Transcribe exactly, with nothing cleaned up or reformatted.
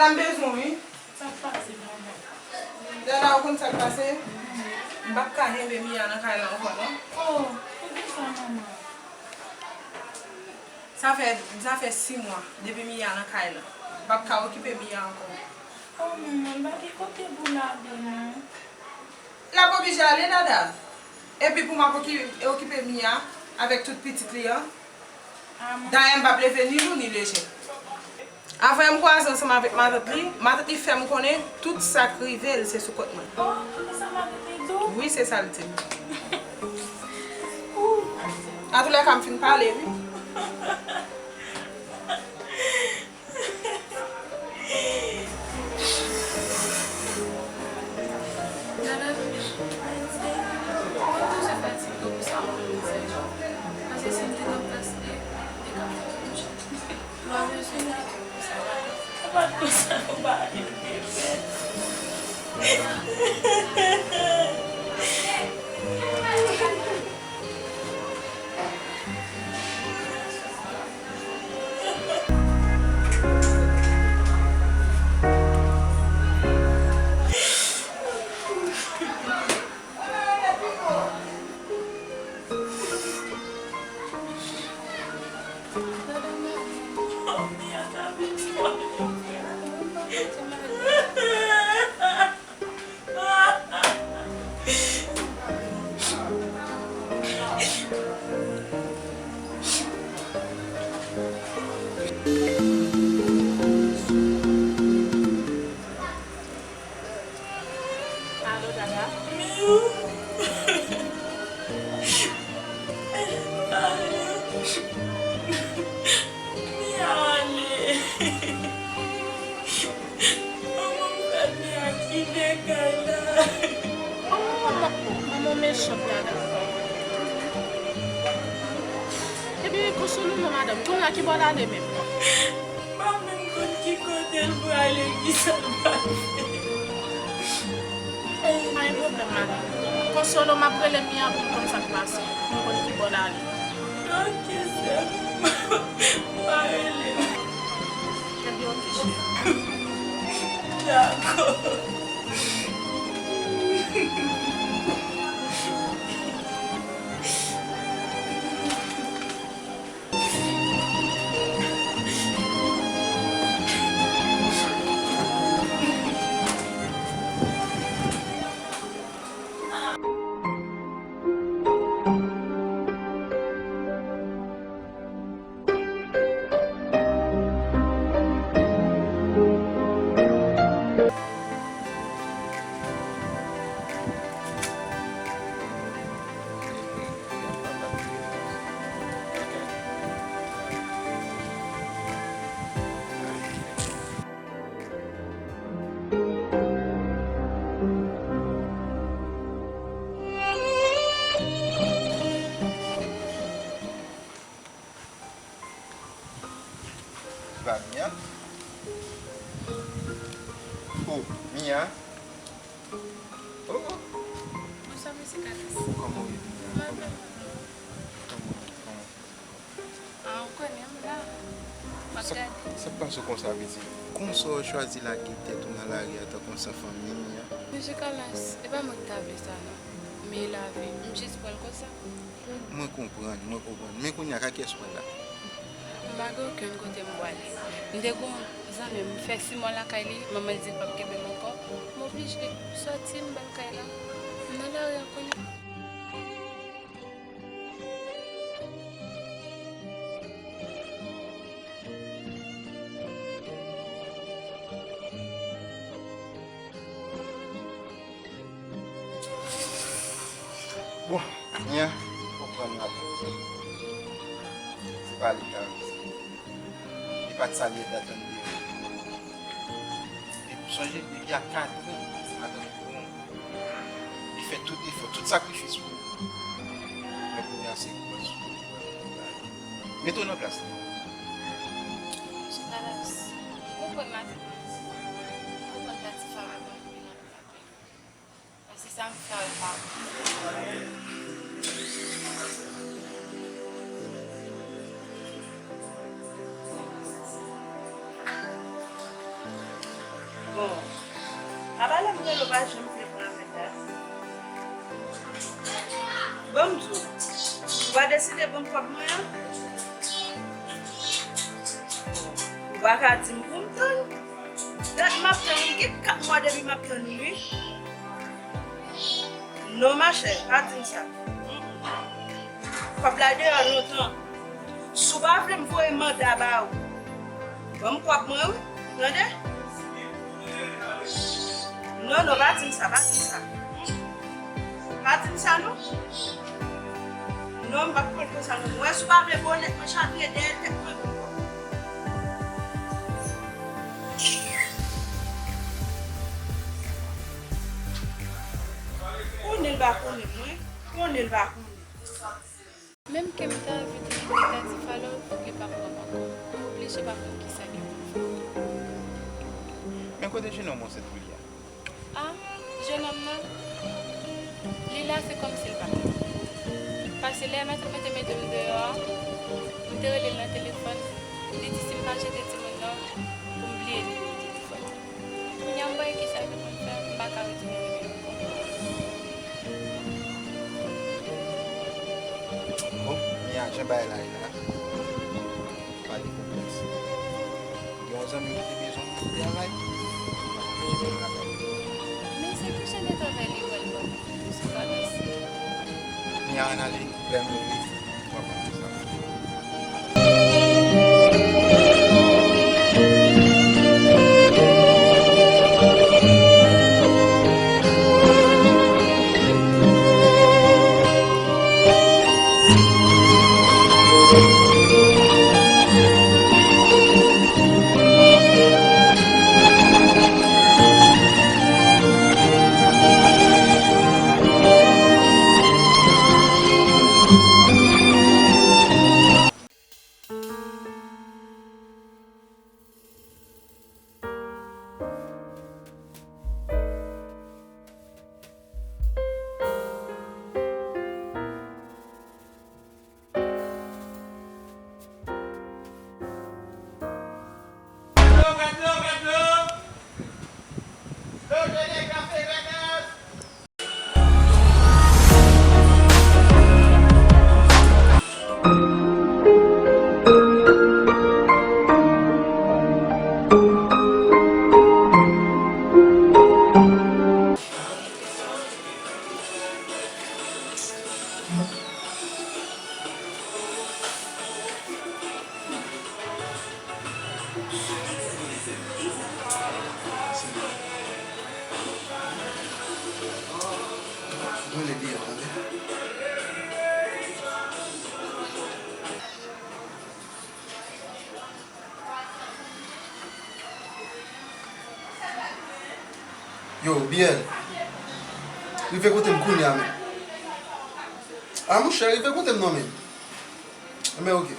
M bezwen w, wi. Sa k pase, manman? Dada, ou konn sa k pase? M p ap ka kenbe Mia nan kay la ankò, non. Oh, poukisa, manman? Sa fè, sa fè sis mwa depi Mia nan kay la. M p ap ka okipe Mia ankò. Oh, manman, m pa gen kote pou l ale, non. L ap oblije ale, Dada. Epi pou m ap oki-, okipe Mia avèk tout pitit li an. Dayè, m p ap leve ni lou ni lejè. Avè m kwaze ansanm avèk matant li, matant li fè m konnen tout sa k rive l se sou kont mwen. Oh, se sa matant li di w? Wi, se sa l di m. Antoulèka, m fin pale, wi. Dada, mwen toujou fè ti do pou sa mwen menm sèl. Paske si m te nan plas li, m te ka fè menm jan. Lwa bezwen kite w konsa, dada. Ou pa t konsa, ou pa vin te fè. Alo, Dada? Miou. Miou. Mia ale. Manman m fè Mia kite kay la. Oh, manman w mechan, Dada. Ebyen, konsole non, madanm. Kounye a, ki bò l ale menm? M pa menm konn ki kote l prale, kisa l pral fè. Pa gen pwoblèm, madanm. Konsole w, m ap rele Mia pou m konn sa k pase. Pou m konn ki bò l ale. Ok, sè m. Pa rele m. Ebyen, ok, cheri. Dakò. Va, Mia. Oh, Mia. Oh, oh. Bonswa, mesye Kalis. Kòman w ye, Mia? Mwen byen. Kòman, kòman? Ah, ou konnen m la. M ap gade. Sa k pase w konsa, pitit? Konsa w chwazi lage tèt ou nan lari a tankou yon san fanmi a? Mesye Kalis, e pa mwen ki ta vle sa, non. Men lavi, m jis pran l konsa. Mwen konprann, mwen konprann. Men kounye a, kay kiyès w pral la? M pa gen okenn kote m pwale. M te gen yon zanmi m, m fè sis mwa lakay li, manman l di l p ap kenbe m ankò. M oblije sòti, m ba l kay la. M nan lari a kounye a. Bon, Mia, konprann madanm. Se pa li k ta rann sa. Li pa t salye dat an de. Li sonje depi a kat an, madanm li pran. Li fè tout efò, tout sakrifis pou ou. Men kounye a se kòz ou. Mete w nan plas li. Mesye Kalis, ou konprann madanm mwen. Ou konprann pati fanmi mwen. Paske sa m fè a pa bon. Pa janm vle pran avèk la. Ban m di w, ou pa deside ban m kòb mwen an? Ou pa ka di m pou m tann? Dat m ap tann ou, gen kat mwa depi m ap tann ou, wi. Non, machè, pa di m sa. Kòb la deyò lontan. Si w pa vle m voye manda ba ou, ban m kòb mwen, wi. Tande? Non, non, pa di m sa, pa di m sa. Pa di m sa, non. Non, m p ap pran konsa, non. Mwen, si w pa vle bonèt mwen chatouye dèyè tèt mwen, ban m kòb. Konnen l pa konnen mwen, konnen l pa konnen. Menm ke m ta anvi toujou negatif, alò, li p ap pran m ankò. M oblije pa konn kisa ke pou m fè. Men kote jenòm ou sot li a? A, jenòm nan, li la, se kòmsi l pa t la. Paske lè mèt mwen te mete m deyò a, m te rele l nan telefòn, li di si m pa jete timoun nan, pou m bliye nimewo telefòn. Kounye a m pa wè kisa ke pou m fè, m pa ka retounen rele l ankò. Bon, Mia, jan bagay la ye la, pa gen konplèks. Gen yon zanmi m ki te bezwen m pou travay, m ap oblije fè travay. Men se ki jan de travay li pral ba w? Sou kalòs. Mia, ann ale, lè m rive, w ap wè sa. Yo, Biel, rive kote m kounye a, men. A, monchè, rive kote m non, men. Enben, oke.